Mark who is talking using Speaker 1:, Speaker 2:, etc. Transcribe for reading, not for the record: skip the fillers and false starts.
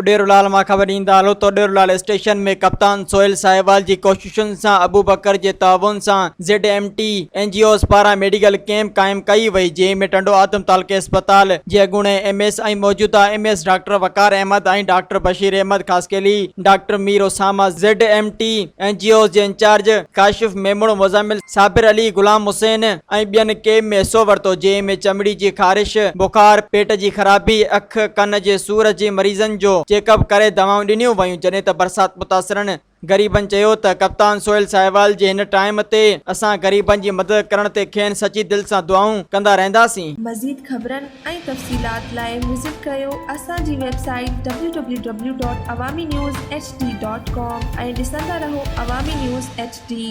Speaker 1: اڏيرولال مان خبر ڏيندا هلو ته اڏيرولال اسٽيشن ۾ ڪپتان سهيل ساهيوال جي ڪوششن سان ابوبڪر جي تعاون سان Z M T N G Os پاران ميڊيڪل ڪئمپ قائم ڪئي وئي جنهن ۾ ٽنڊو آدم تعلقي اسپتال جي اڳوڻي ايم ايس ۽ موجوده M S doctor Waqar Ahmed ۽ doctor Bashir Ahmed Khaskheli doctor Mir Osama Z M T N G Os جي انچارج ڪاشف ميمڻ مزمل صابر علي غلام حسين ۽ ٻين ڪيمپ ۾ حصو ورتو جنهن ۾ چمڙي جي خارش، بخار، پيٽ جي خرابي، اک، ڪن جي سور جي مريضن جو چيڪ اپ ڪري دوائون ڏنيون ويون جڏهن ته برسات متاثرن غريبن چيو ته ڪپتان سهيل ساهيوال جي هن ٽائيم تي اسان غريبن جي مدد ڪرڻ تي کين سچي دل سان دعائون ڪندا رهنداسين.
Speaker 2: مزيد خبرن ۽ تفصيلات لاء وزٽ ڪريو اسان جي website W W W dot Awami news H D dot com ۽ ڏسندا رهو عوامي نيوز ايڇ ڊي.